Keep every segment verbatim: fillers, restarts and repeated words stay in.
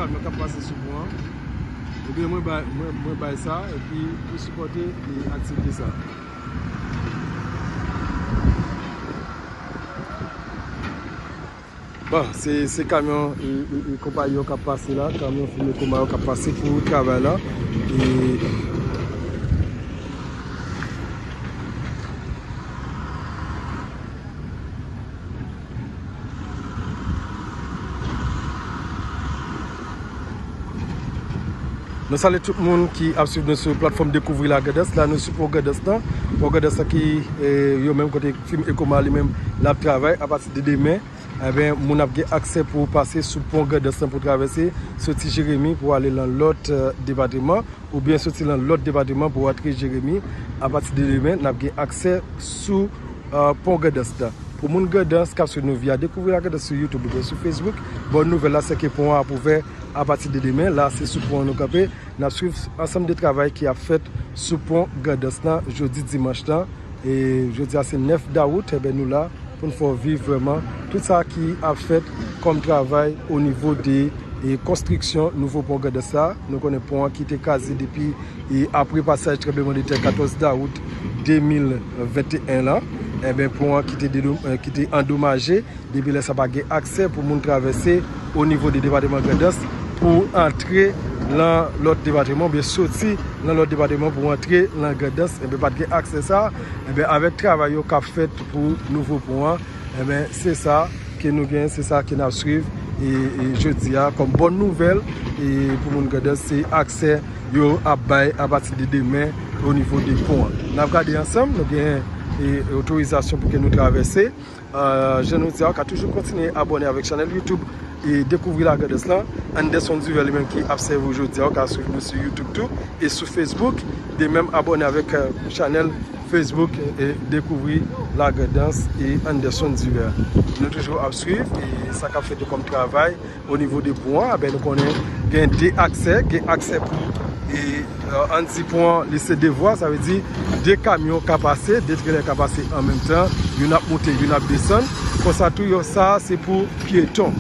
Kamyon k ap pase sou pon an. Ebyen, mwen bay, mwen, mwen bay sa, epi pou sipòte, e, aktivite sa. Bon, se, se kamyon, e, e, e, konpayi yo k ap pase la, kamyon fim Ekoma yo k ap pase pou travay la. E, Nou salye tout moun ki ap swiv nou sou platfòm Dekouvri Lagrandans. La, nou sou pon Grandans lan. Pon Grandans lan ki, e, yo menm kote fim Ekoma li menm l ap travay. Apati de demen, ebyen, moun ap gen aksè pou pase sou pon Grandans lan pou travèse, soti Jeremi pou ale nan lòt, e, depatman, oubyen soti nan lòt depatman pou antre Jeremi. Apati de demen, n ap gen aksè sou, e, pon Grandans lan. Pou moun Grandans k ap swiv nou via Dekouvri Lagrandans sou YouTube oubyen sou Facebook, bòn nouvèl la se ke pon an ap ouvè apati de demen. La, se sou pon an nou kanpe. N ap swiv ansanm de travay ki ap fèt sou pon Grandans lan jodi dimanch lan. E jodi a se nèf dawout, enben nou la pou n fè w viv vrèman tout sa ki ap fèt kòm travay o nivo de, e, konstriksyon nouvo pon Grandans la. Nou konnen pon an ki te kraze depi, e, apre pasaj tranblemanntè katòz dawout de mil venteyen lan, enben pon an ki te dedo-, e, ki te andomaje. Depi lè sa pa gen aksè pou moun travèse o nivo de depatman Grandans pou antre nan lòt depatman oubyen soti nan lòt depatman pou antre nan Grandans, enben pa t gen aksè sa. Enben avèk travay yo k ap fèt pou nouvo pon an, enben se sa ke nou gen, se sa ke n ap swiv, e, e jodi a kòm bòn nouvèl, e pou moun Grandans se aksè yo ap bay apati de demen o nivo de pon an. N ap gade ansanm, nou gen, e, otorizasyon pou ke nou travèse. E, jan nou di a, w ka toujou kontinye abòne avèk chanèl YouTube e Dekouvri Lagrandans lan. Anderson Duver li menm ki ap sèvi w jodi a, w ka swiv nou sou YouTube tou e sou Facebook. De menm abòne avèk, e, chanèl Facebook e Dekouvri Lagrandans e Anderson Duver. Nou toujou ap swiv e sa k ap fèt yo kòm travay o nivo de pon an, enben nou konnen gen de aksè, gen aksè pou, e, e, ann di pon an li se de vwa, sa vle di de kamyon ka pase, de trelè ka pase an menm tan, youn ap monte, youn ap desann. Konsa tou, yo, sa se pou pyeton.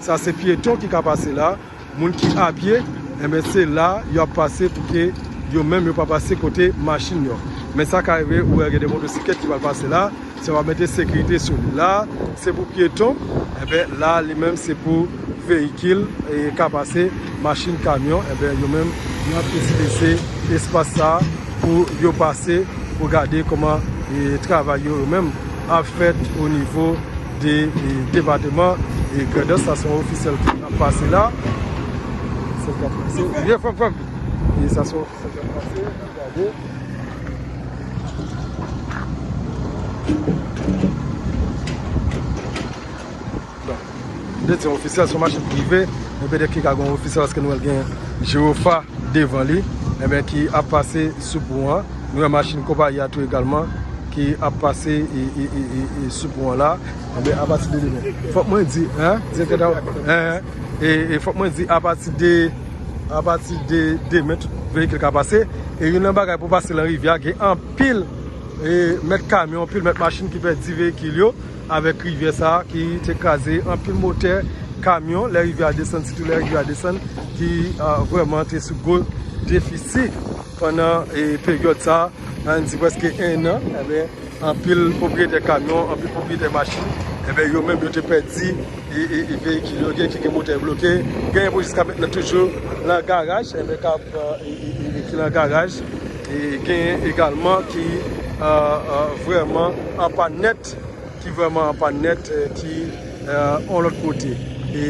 Sa se pyeton ki ka pase la, moun ki apye, enben se la yo ap pase pou ke yo menm yo pa pase kote machin yo. Men sa ka rive, ou wè gen de motosiklèt ki pral pase la, sa va mete sekirite sou li. La, se pou pyeton, enben, la, li menm, se pou veyikil, e, ka pase, machin, kamyon, enben, yo menm, yo ap itilize espas sa a pou yo pase, pou gade kòman, e, travay yo, yo menm, ap fèt o nivo de, e, depatman, e, Grandans. Sa se yon ofisyèl ki ap pase la. Ofisyèl ki ap pase. Vye fanm, fanm. E sa se yon ofisyèl ki ap pase. N ap gade. Bon. M te di yon ofisyèl, se yon machin prive, men petèt ki ka gen yon ofisyèl, paske nou wè l gen jiwofa devan li, enben, ki ap pase sou pon an. Nou wè machin konpayi a tou egalman, ki ap pase, e, e, e, e, e, sou pon an la. Enben, apati de demen. Fòk mwen di, en, direktè ta, en, e, e fòk mwen di, apati de, apati de demen, tout veyikil ka pase. E youn nan bagay pou pase nan rivyè a, gen anpil, e, mèt kamyon, anpil mèt machin ki pèdi veyikil yo avèk rivyè sa a ki te kraze anpil motè kamyon, lè rivyè a desann, sitou lè rivyè a desann, ki, a, vrèman te sou gwo defisi pandan, e, peryòd sa a, ann di prèske en an, enben, anpil pwopriyetè kamyon, anpil pwopriyetè machin, enben, yo menm yo te pèdi, e, e, e, veyikil yo, gen ki gen motè bloke, genyen pou jiska mentnan toujou nan garaj, enben, k ap, e, e, e, e, ki nan garaj, e genyen egalman ki, e, e, vrèman an pàn nèt, ki vrèman an pàn nèt, e, ki, e, yon lòt kote. E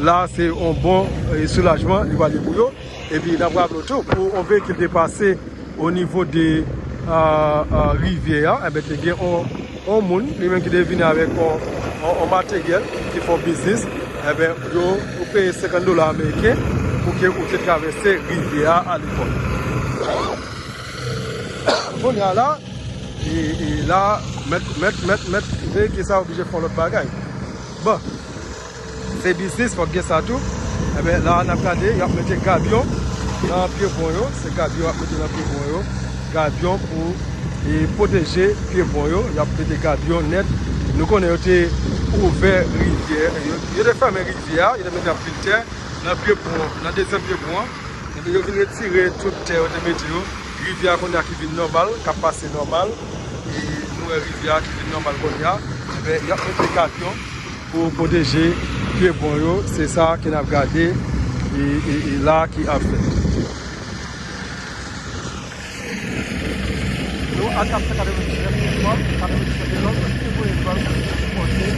la, se yon bon, e, soulajman li pral ye pou yo. Epi, n ap raple w tou, pou yon veyikil te pase o nivo de, e, e, rivyè a, enben, te gen yon, yon moun, li menm ki te vini avèk yon, yon, yon materyèl, ki fè yon biznis, enben, yo, ou peye senkant dola ameriken pou ke ou te travèse rivyè a alepòk. Kounye a la, e, e la, mèt, mèt, mèt, mèt veyikil sa oblije fè yon lòt bagay. Bon, se biznis, fòk gen sa tou. Enben, la, n ap gade, y ap mete gabyon nan pye pon yo. Se gabyon y ap mete nan pye pon yo. Gabyon pou, e, pwoteje pye pon yo. Y ap mete gabyon nèt. Nou konnen yo te ouvè rivyè. Yo, yo te fèmen rivyè a. Yo te mete anpil tè. Nan pye pon, nan dezyèm pye pon an, epi yo vin retire tout tè yo te mete yo. Rivyè a kounye a ki vin nòmal, k ap pase nòmal. E nou wè rivyè a ki vin nòmal kounye a. Enben, y ap mete kamyon pou pwoteje pye pon yo. Se sa ke n ap gade e, e, e la ki ap fèt. Nou ak ap fè katrevendiznèf pye pon, katrevendiznèf pye pon, nou te voye dwa nou pou sipòte.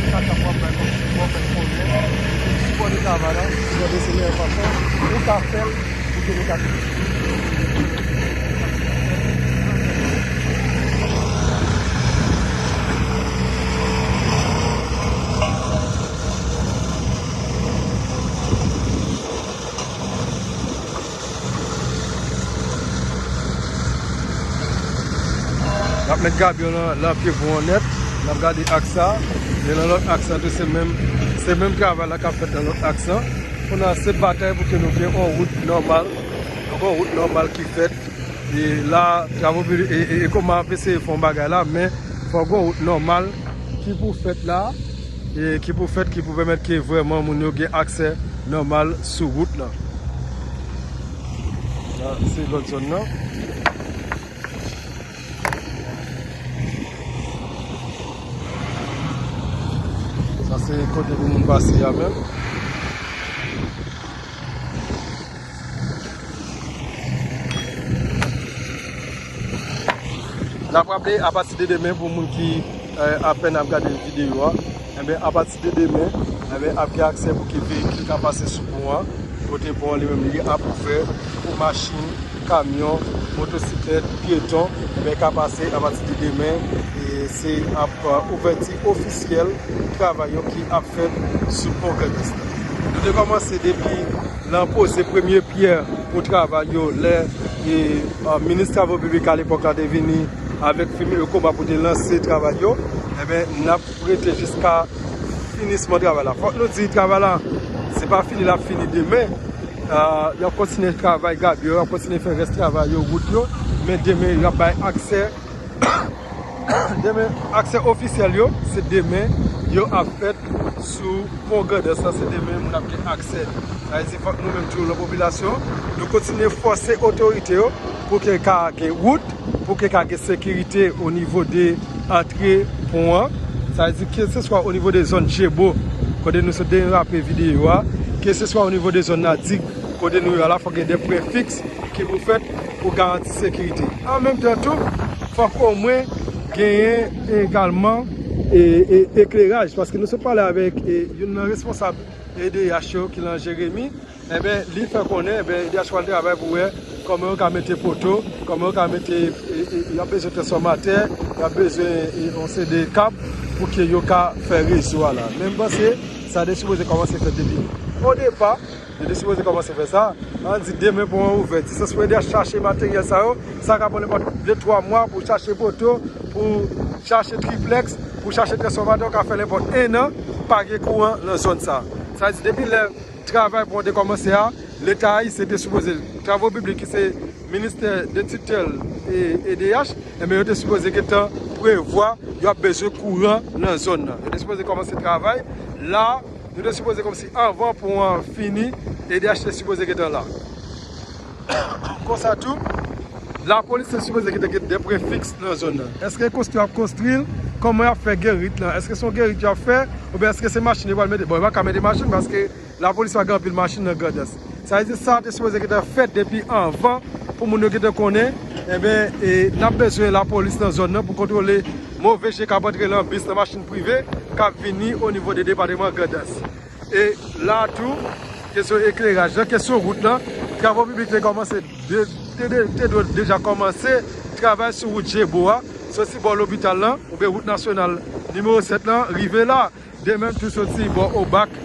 Sa k ap wap bay kòm sipò, fè konnen. Sipòte travay la, sipòte se meyè fason. Nou ka fè l, pou ke nou ka N ap met gabyon nan, nan pye pon an nèt. N ap gade aks sa. E nan lòt aks lan tou, se menm, se menm travay la k ap fèt nan lòt aks lan. Kounye a, se batay pou ke nou gen yon wout nòmal. Nou gen yon wout nòmal ki fèt. E la, travay piblik, e, e, e kòman ap eseye fè yon bagay la, men fòk gen yon wout nòmal ki pou fèt la, e ki pou fèt, ki pou pèmèt ke vrèman moun yo gen aksè nòmal sou wout lan. Sa, se lòt zòn nan. Sa, se kote pou moun pase a menm. N ap raple, apati de demen, pou moun ki, eh, apèn ap gade videyo a, enben, apati de demen, enben, ap gen aksè pou ke veyikil ka pase sou pon an, kote pon an li menm li ap ouvè pou machin, kamyon, motosiklèt, pyeton, enben, ka pase apati de demen, e se ap, eh, ouvèti ofisyèl travay yo ki ap fèt sou pon Grandans lan. Nou te kòmanse depi nan poze premye pyè pou travay yo, lè, e, a, minis travo piblik alepòk la te vini avèk fim Ecoba pou te lanse travay yo, enben, n ap rete jiska finisman travay la. Fòk nou di travay la, se pa fini, l ap fini demen. A, y ap kontinye travay gabyon, y ap kontinye fè rès travay yo, wout yo, men demen, y ap bay aksè Demen, aksè ofisyèl yo, se demen yo ap fèt sou pon Grandans lan, se demen moun ap gen aksè. Sa vle di, fòk nou menm tou, nan popilasyon, nou kontinye fòse otorite yo pou ke ka gen wout, pou ke ka gen sekirite o nivo de antre pon an. Sa vle di, keseswa o nivo de zòn Djebo, kote nou sot derape videyo a, keseswa o nivo de zòn Nadig, kote nou ye a la, fòk gen de pwen fiks ki pou fèt pou garanti sekirite. An menm tan tou, fòk omwen genyen egalman, e, e, ekleraj, paske nou sot pale avèk, e, youn nan responsab E D H yo ki lan Jeremi, enben, li fè konnen, enben, E D H pral travay pou wè kòman yo ka mete poto, kòman yo ka mete, e, e, y ap bezwen transfòmatè, y ap bezwen, e, yon seri de kab pou ke yo ka fè rezo a la. Men m panse, sa te sipoze kòmanse fèt depi o depa, yo te sipoze kòmanse fè sa. Ann di demen pon an ouvè. Distans pou E D H chache materyèl sa yo, sa ka pran nenpòt de twa mwa pou chache poto, pou chache triplèks, pou chache transfòmatè, ou ka fè nenpòt en an, pa gen kouran nan zòn sa. Sa vle di, depi lè travay pon an te kòmanse a, Leta ayisyen te sipoze, travo piblik ki se ministè de titèl e, E D H, enben, yo te sipoze gentan prevwa y ap bezwen kouran nan zòn nan. Yo te sipoze kòmanse travay la, nou te sipoze kòmsi anvan pon an fini, E D H te sipoze gentan la. Konsa tou, lapolis te sipoze gentan gen de pwen fiks nan zòn nan. Èske konstwi y ap konstwi l? Kòman y ap fè gerit lan? Èske se yon gerit y ap fè? Oubyen èske se machin yo pral mete? Bon, yo pa ka mete machin paske lapolis pa gen anpil machin nan Grandans. Sa vle di sa te sipoze gentan fèt depi anvan pou moun yo gentan konnen, enben, e, n ap bezwen lapolis nan zòn nan pou kontwole move je k ap antre nan bis, nan machin prive k ap vini o nivo de depatman Grandans. E la tou, kesyon ekleraj lan, kesyon wout lan, travo piblik te kòmanse de, te, te, te dwe deja kòmanse travay sou wout Jebo a, soti bò lopital lan, oubyen wout nasyonal nimewo sèt lan, rive la. De menm tou soti bò Obak,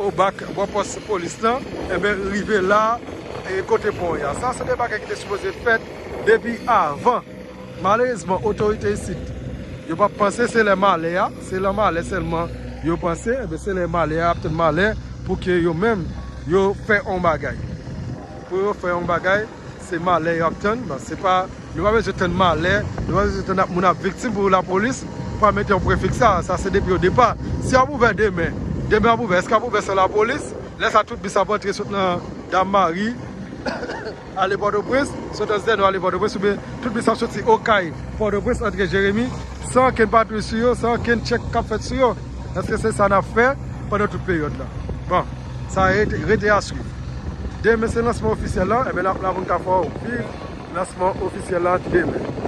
Obak, bò pòs polis lan, enben, rive la, e, kote pon an ye a. Sa se de bagay ki te sipoze fèt depi avan. Malerezman, otorite isit, yo pa panse se lè malè a, se lè malè sèlman yo panse, enben, se lè malè a, y ap tann malè pou ke yo menm, yo fè yon bagay. Pou yo fè yon bagay, se malè y ap tann. Bon, se pa, nou pa bezwen tann malè, nou pa bezwen tann ap, moun ap viktim pou lapolis pral mete yon prefiks sa. Sa se depi o depa. Si y ap ouvè demen, demen ap ouvè, èske y ap ouvè san lapolis? Lè sa tout bis ap antre sot nan Dam Mari ale Pòtoprens, sot Anse des Nord ale Pòtoprens, oubyen tout bis ap soti Okay, Pòtoprens, antre Jeremi, san ankenn patwouy sou yo, san ankenn tchèk k ap fèt sou yo. Èske se sa n ap fè pandan tout peryòd la? Bon, sa rete, rete a swiv. Demen se lansman ofisyèl la, enben n ap la pou n ka fè w viv lansman ofisyèl la demen.